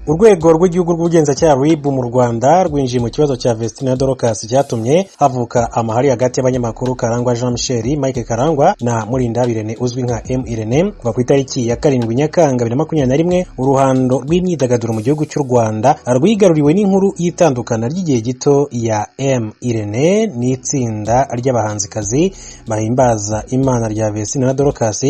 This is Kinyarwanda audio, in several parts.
Urwego rw'Igihugu rw'Ubugenzacyaha, RIB, mu Rwanda rwinjiye mu kibazo cya Vestine na Dorcas cyatumye havuka amahari hagati y'abanyamakuru Karangwa Jean Michel, Mike Karangwa, na Murindahabi Irene uzwi nka M Irene. Kuva ku itariki ya 7 Nyakanga 2021, uruhando rw'imyidagaduro mu gihugu cy'u Rwanda rwigaruriwe n'inkuru y'itandukana ry'igihe gito ya M Irene n'itsinda ry'abahanzikazi bahimbaza Imana rya Vestine na Dorcas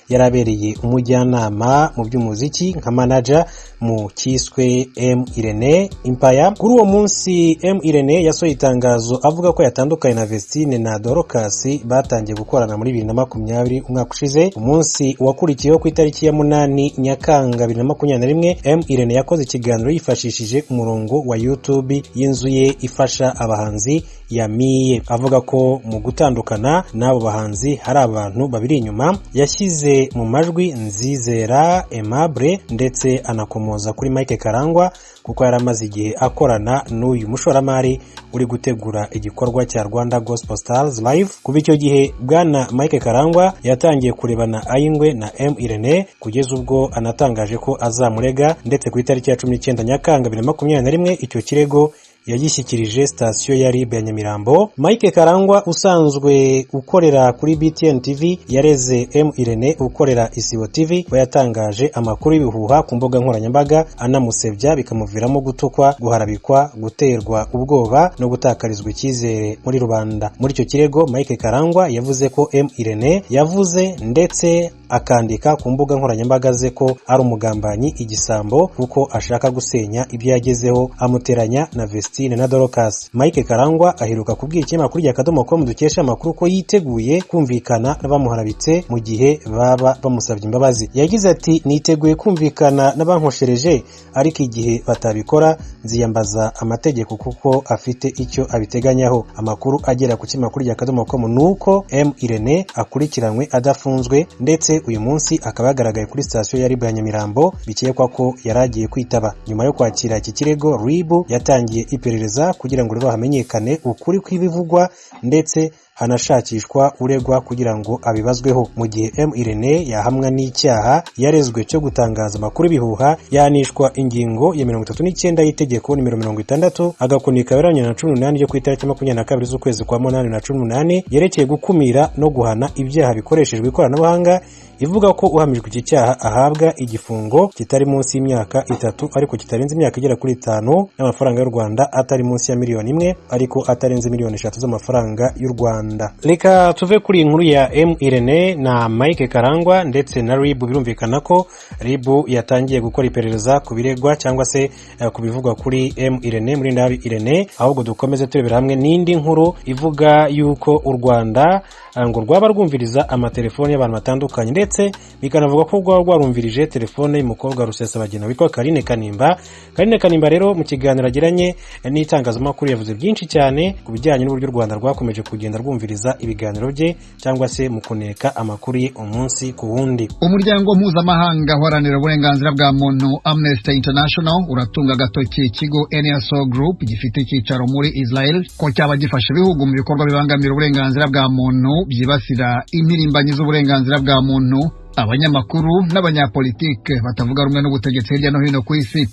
yari abereye umujyanama mu by'umuziki nka manager mu cyiswe M Irene Empire. Kuri uwo munsi, M Irene yasohoye itangazo avuga ko yatandukanye na Vestine na Dorcas batangiye gukorana muri 2020, umwaka ushize. Umunsi wakurikiyeho, ku itariki ya 8 Nyakanga 2021, M Irene yakoze ikiganiro yifashishije umurongo wa YouTube y'inzu ye ifasha abahanzi ya Miye, avuga ko mu gutandukana n'abo bahanzi hari abantu babiri inyuma. Yashyize mu majwi Nzizera Aimable, ndetse anakomoza kuri Mike Karangwa kuko yari amaze igihe akorana n'uyu mushoramari uri gutegura igikorwa cya Rwanda Gospel Stars Live. Kuva icyo gihe, bwana Mike Karangwa yatangiye kurebana ay'ingwe na M Irene, kugeza ubwo anatangaje ko azamurega, ndetse ku itariki ya 19 Nyakanga 2021 icyo kirego yagishyikirije sitasiyo ya RIB ya Nyamirambo. Mike Karangwa usanzwe ukorera kuri BTN TV yareze M Irene ukorera Isibo TV we yatangaje amakuru y'ibihuha ku mbuga nkoranyambaga, anamusebya, bikamuviramo gutukwa, guharabikwa, guterwa ubwoba no gutakarizwa icyizere muri rubanda. Muri icyo kirego, Mike Karangwa yavuze ko M Irene yavuze ndetse akandika ku mbuga nkoranyambaga ze ko ari umugambanyi, igisambo, kuko ashaka gusenya ibyo yagezeho, amuteranya na Vestine na Dorcas. Mike Karangwa aheruka kubwira ikinyamakuru rya Akadomo.com dukesha amakuru ko yiteguye kumvikana n'abamuharabitse mu gihe baba bamusabye imbabazi. Yagize ati: "Niteguye kumvikana n'abankoshereje, ariko igihe batabikora nziyambaza amategeko kuko afite icyo abiteganyaho." Amakuru agera ku kinyamakuru rya Akadomo.com ni uko M Irene akurikiranywe adafunzwe, ndetse uyu munsi akaba yagaragaye kuri sitasiyo ya RIB ya Nyamirambo, bikekwa ko yari agiye kwitaba. Nyuma yo kwakira iki kirego, RIB yatangiye iperereza kugira ngo rero hamenyekane ukuri kw'ibivugwa, ndetse hanashakishwa uregwa kugira ngo abibazweho. Mu gihe M Irene yahamwa n'icyaha yarezwe cyo gutangaza amakuru y'ibihuha, yahanishwa ingingo ya 39 y'itegeko nimero 60-2018 ryo ku itariki 22 z'ukwezi kwa munani na 18 yerekeye gukumira no guhana ibyaha bikoreshejwe ikoranabuhanga, ivuga ko uhamijwe iki cyaha ahabwa igifungo kitari munsi y'imyaka 3 ariko kitarenze imyaka igera kuri 5, n'amafaranga y'u Rwanda atari munsi ya miliyoni 1 ariko atarenze miliyoni 3 z'amafaranga y'u Rwanda. Reka tuve kuri iyi nkuru ya M Irene na Mike Karangwa ndetse na RIB. Birumvikana ko RIB yatangiye gukora iperereza ku biregwa cyangwa se ku bivugwa kuri M Irene, Murindahabi Irene. Ahubwo dukomeze turebera hamwe n'indi nkuru ivuga yuko u Rwanda ngo rwaba rwumviriza amatelefoni y'abantu batandukanye, ndetse bikanavuga ko rwaba rwarumvirije telefone y'umukobwa Rusesabagina witwa Karine Kanimba. Karine Kanimba rero, mu kiganiro agiranye n'itangazamakuru, yavuze byinshi cyane ku bijyanye n'uburyo u Rwanda rwakomeje kugenda rwumviriza ibiganiro bye cyangwa se mu kuneka amakuru ye umunsi ku wundi. Umuryango mpuzamahanga uharanira uburenganzira bwa muntu, Amnesty International, uratunga agatoki ikigo NSO Group gifite icyicaro muri Israel ko cyaba gifasha ibihugu mu bikorwa bibangamira uburenganzira bwa muntu, byibasira impirimbanyi z'uburenganzira bwa muntu, abanyamakuru n'abanyapolitike batavuga rumwe n'ubutegetsi hirya no hino ku isi.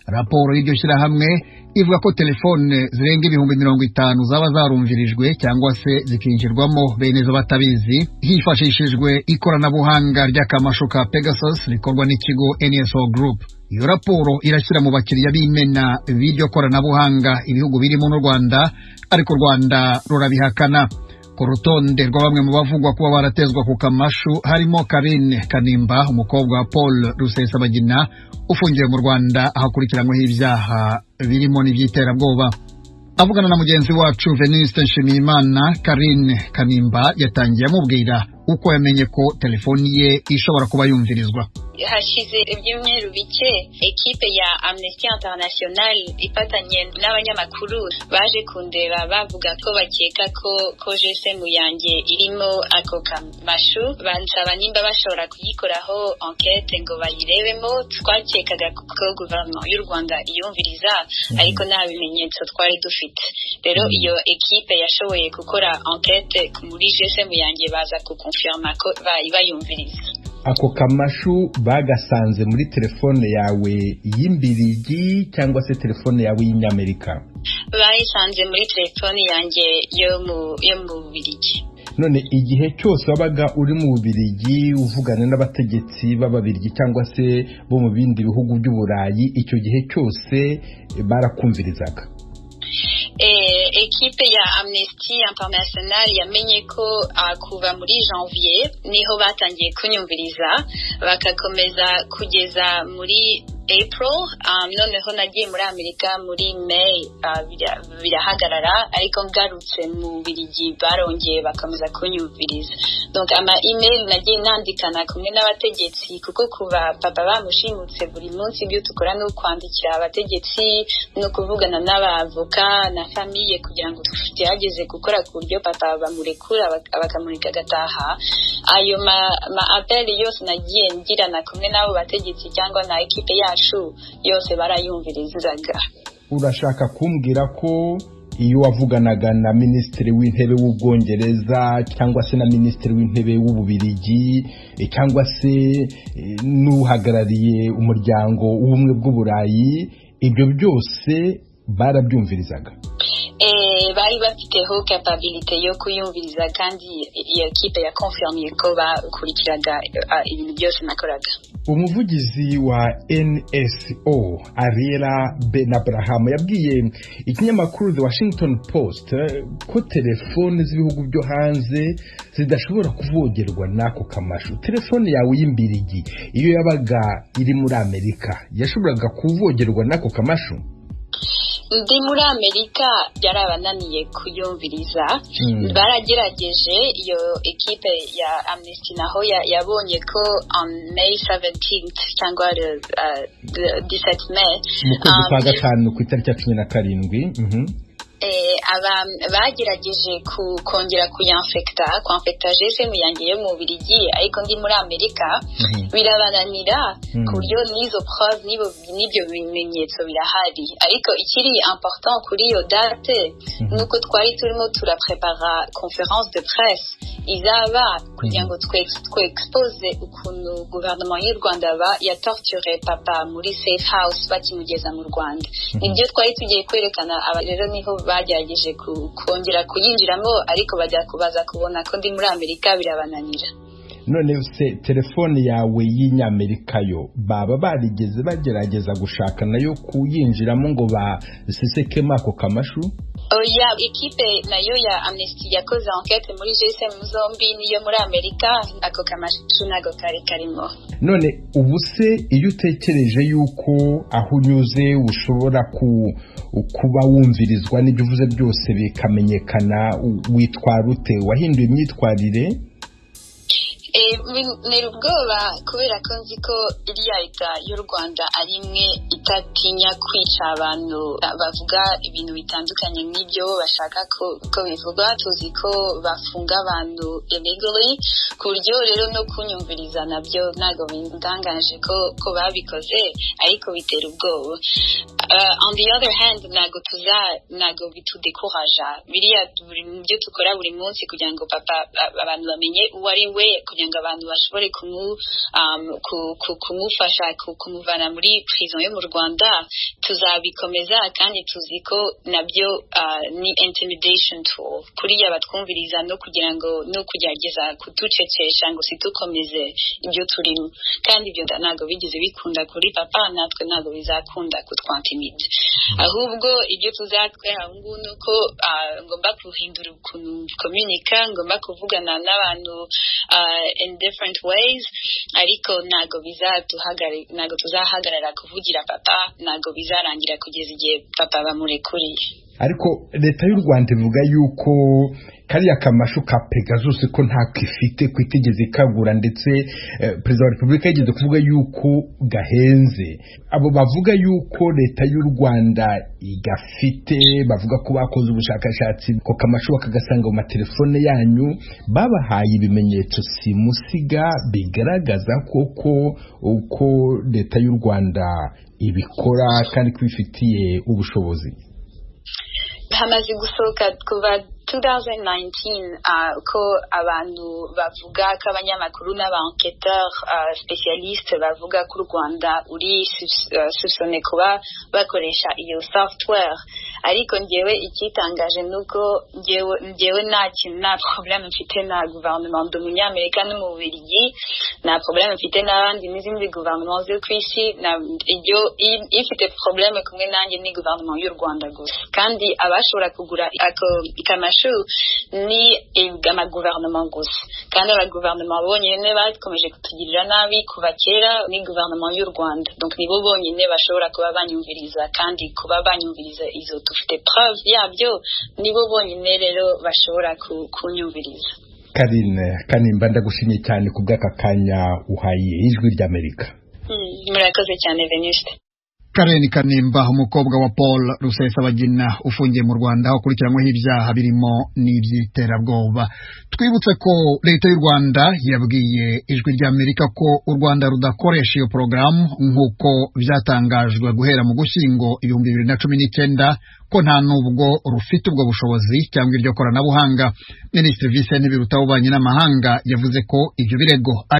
Raporo y'iryo shyirahamwe ivuga ko telefone zirenga 50,000 zaba zarumvirijwe cyangwa se zikinjirwamo bene zo batabizi, hifashishijwe ikoranabuhanga ry'akamashu ka Pegasus rikorwa n'ikigo NSO Group. Iyo raporo irashyira mu bakiriya b'imena b'iryo koranabuhanga ibihugu birimo n'u Rwanda, ariko u Rwanda rurabihakana. Ku rutonde rwa bamwe mu bavugwa kuba baratezwa ku kamashu harimo Karine Kanimba, umukobwa wa Paul Rusesabagina ufungiwe mu Rwanda ahakurikiranyweho ibyaha birimo n'iby'iterabwoba. Avugana na mugenzi wacu Venuste Nshimiyimana, Karine Kanimba yatangiye amubwira uko yamenye ko telefoni ye ishobora kuba yumvirizwa. Hashize ibyumweru bike, ekipe ya Amnesty International ifatanye n'abanyamakuru baje kundeba, bavuga ko bakeka ko GSM yanjye irimo ako kamashu, bansaba nimba bashobora kuyikoraho enquête ngo bayirebemo. Twakekaga ko guverinoma y'u Rwanda iyumviriza, ariko nta bimenyetso twari dufite. Rero iyo ekipe yashoboye gukora enquête muri GSM yanjye, baza kukonfirma ko bayumviriza. Ako kamashu bagasanze muri telefone yawe y'imbirigi cyangwa se telefone yawe y'inyamerika? Bayisanze muri telefone yanjye yo mu Bubiligi. None igihe cyose wabaga uri mu Bubiligi uvugana n'abategetsi b'Ababiligi cyangwa se bo mu bindi bihugu by'Uburayi, icyo gihe cyose barakumvirizaga? Ekipe ya Amnesty International yamenye ko kuva muri janvier niho batangiye kunyumviriza, bakakomeza kugeza muri April. Noneho nagiye muri Amerika muri May, birahagarara, ariko ngarutse mu Bubiligi barongeye bakomeza kunyumviriza. Donc ama email nagiye nandikana kumwe n'abategetsi, kuko kuva papa bamushimutse buri munsi ibyo dukora ni ukwandikira abategetsi no kuvugana n'abavoka na famille kugira ngo tugerageze gukora ku buryo papa bamurekura bakamureka agataha. Ayo ma appel yose nagiye ngirana kumwe n'abo bategetsi cyangwa na ekipe yacu yose barayumvirizaga. Urashaka kumbwira ko iyo wavuganaga na minisitiri w'intebe w'Ubwongereza cyangwa se na minisitiri w'intebe w'Ububirigi cyangwa se n'uhagarariye umuryango w'ubumwe bw'Uburayi, ibyo byose barabyumvirizaga? Bari bafiteho capabilité yo kuyumviriza, kandi iyo kipe yakonfirmiye ko bakurikiraga ibintu byose nakoraga. Umuvugizi wa NSO Ariela Ben Abraham yabwiye ikinyamakuru The Washington Post ko telefone z'ibihugu byo hanze zidashobora kuvogerwa n'ako kamashu. Telefone yawe y'imbirigi iyo yabaga iri muri Amerika yashoboraga kuvogerwa n'ako kamashu? Ndi muri Amerika byarabananiye kuyumviriza. Baragerageje, iyo ekipe ya Amnesty naho yabonye ko on May 17th cyangwa 17 May, mu kwezi kwa gatanu ku itariki ya 17, bagerageje kongera kuyanfekta, kwamfekta GSM yanjye yo mu Bubiligi, ariko ndi muri Amerika, birabananira, ku buryo n'izo preuve n'ibyo bimenyetso birahari. Ariko ikiri important kuri iyo date nuko twari turimo turaprepara conférence de presse izaba kugira ngo twexpose ukuntu guverinoma y'u Rwanda yatorture papa muri safe house bakimugeza mu Rwanda. Nibyo twari tugiye kwerekana. Aba rero niho bagerageje kongera kuyinjiramo, ariko bajya kubaza kubona ko ndi muri Amerika birabananira. None se telefone yawe y'inyamerika yo baba barigeze bagerageza gushaka nayo kuyinjiramo ngo basesekemo ako kamashu? Oya, ekipe nayo ya Amnesty yakoze enquête muri GSM zombi niyo muri Amerika, ako kamashu ntago kari karimo. None ubu se iyo utekereje yuko aho unyuze ushobora kuba wumvirizwa n'ibyo uvuze byose bikamenyekana, witwara ute? Wahinduye imyitwarire? Ntera ubwoba kubera ko nzi ko iriya leta y'u Rwanda ari imwe itatinya kwica abantu bavuga ibintu bitandukanye n'ibyo bashaka ko bivugwa. Tuzi ko bafunga abantu illegally, ku buryo rero no kunyumviriza nabyo ntabwo bintangaje ko babikoze, ariko bitera ubwoba. On the other hand, ntabwo bitudekuraja biriya byo dukora buri munsi kugira ngo papa abantu bamenye uwo ari we, kugira ngo abantu bashobore kumufasha kumuvana muri prison yo mu Rwanda. Tuzabikomeza, kandi tuzi ko nabyo ni intimidation tool kuriya batwumviriza no kugira ngo no kugerageza kuducecesha ngo situkomeze ibyo turimo. Kandi ibyo ntabwo bigeze bikunda kuri papa, natwe ntabwo bizakunda kutwantimida. Ahubwo ibyo tuzatwera ubu ngubu ni uko ngomba guhindura ukuntu communica, ngomba kuvugana n'abantu in different ways, ariko ntabwo tuzahagarara kuvugira papa, ntabwo bizarangira kugeza igihe papa bamurekuriye. Ariko leta y'u Rwanda ivuga yuko kariya kamashu ka Pegasus ko ntako ifite, ko itigeze ikagura, ndetse perezida wa repubulika yigeze kuvuga yuko gahenze. Abo bavuga yuko leta y'u Rwanda igafite, bavuga ko bakoze ubushakashatsi ko kamashu bakagasanga mu matelefone yanyu, babahaye ibimenyetso simusiga bigaragaza koko uko leta y'u Rwanda ibikora kandi ko ibifitiye ubushobozi? Hamaze gusohoka kuva 2019 ko abantu bavuga ko abanyamakuru n'aba enquêteur spécialiste bavuga ko u Rwanda uri soupçonné kuba bakoresha iyo software. Ariko ngewe ikitangaje nuko ngewe nta kintu, nta problème mfite na gouvernement ndi umunyamerika n'umubirigi, nta problème mfite n'abandi n'izindi gouvernement zo ku isi. Iyo ifite problème kumwe nanjye ni gouvernement y'u Rwanda gusa, kandi abashobora kugura ako kamashu ni amaguverinoma gusa, kandi abaguverinoma bonyine bakomeje kutugirira nabi kuva kera ni guverinoma y'u Rwanda. Donc nibo bonyine bashobora kuba banyumviriza, kandi kuba banyumviriza izo dufite preuve yabyo, nibo bonyine rero bashobora kunyumviriza. Karine Kanimba, ndagushimye cyane ku bw'aka kanya uhaye Ijwi ry'Amerika. Murakoze cyane, Venuste. Karen Kanimba, umukobwa wa Paul Rusesabagina ufungiye mu Rwanda akurikiranyweho ibyaha birimo n'iby'iterabwoba. Twibutse ko Leta y'u Rwanda yabwiye Ijwi ry'Amerika ko u Rwanda rudakoresha iyo porogaramu nk'uko byatangajwe guhera mu Gushyingo 2019, ko nta n'ubwo rufite ubwo bushobozi cyangwa iryo koranabuhanga. Minisitiri Vincent Biruta w'Ububanyi n'Amahanga yavuze ko ibyo birego